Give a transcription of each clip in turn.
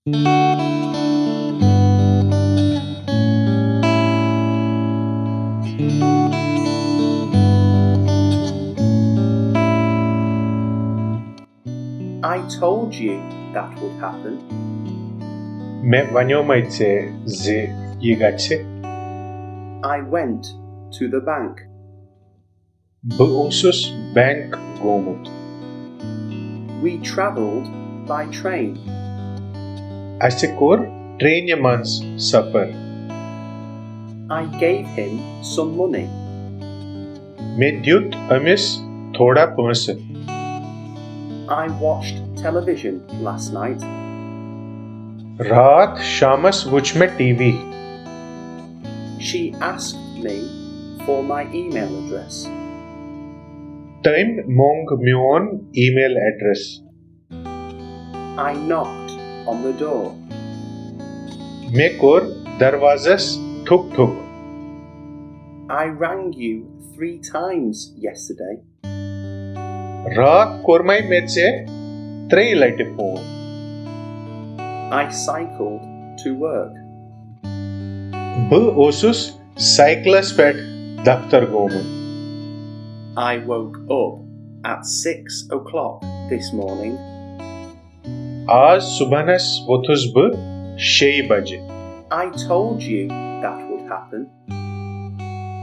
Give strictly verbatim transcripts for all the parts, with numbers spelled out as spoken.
I told you that would happen. مےٚ ونیومے ژےٚ زِ یہِ گژھِ۔ I went to the bank. بہٕ اوسُس بینک گوٚمُت۔ We travelled by train. اسہِ کوٚر ٹرینہِ منٛز سفر۔ I gave him some money. مےٚ دیُت أمِس تھوڑا پونٛسہٕ۔ I watched television last night. راتھ شامس وُچھ مےٚ T V. She asked me for my email address. تٔمۍ مۄنگ میون email address. I knocked on the door. مےٚ کوٚر دروازس ٹھُک ٹھُک۔ I rang you three times yesterday. راتھ کوٚرمے مےٚ ژےٚ ترٛیٚیہِ لٹہِ phone. I cycled to work. بہٕ اوسُس سائیکلس پٮ۪ٹھ دفتر گوٚمُت۔ I woke up at six o'clock this morning. آز صبحنس ووٚتھُس بہٕ شیٚیہِ بجہِ۔ I told you that would happen.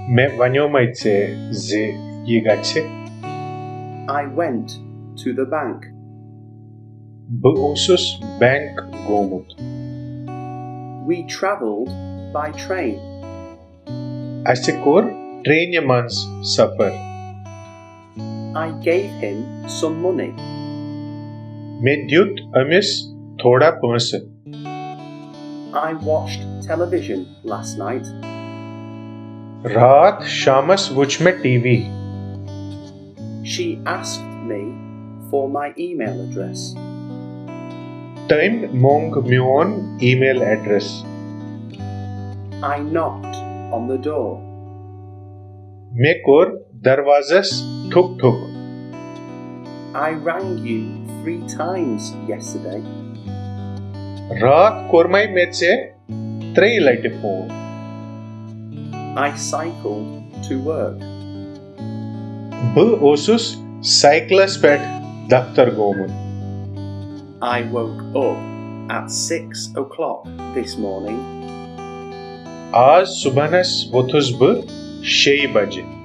مےٚ ونیومے ژےٚ زِ یہِ گژھِ۔ I went to the bank. بہٕ اوسُس بینک گوٚمُت۔ We travelled by train. اسہِ کوٚر ٹرینہِ منٛز سفر۔ I gave him some money. مےٚ دیُت أمِس تھوڑا پونٛسہٕ۔ I watched television last night. راتھ شامس وُچھ مےٚ T V. She asked me for my email address. تٔمۍ مۄنگ میون email address. I knocked on the door. مےٚ کوٚر دروازس ٹھُک ٹھُک۔ I rang you three times yesterday. راتھ کوٚرمے مےٚ ژےٚ ترٛیٚیہِ لٹہِ phone. I cycled to work. بہٕ اوسُس سائیکلس پٮ۪ٹھ دفتر گوٚمُت۔ I woke up at six o'clock this morning. آز صبحنس ووٚتھُس بہٕ شیٚیہِ بجہِ۔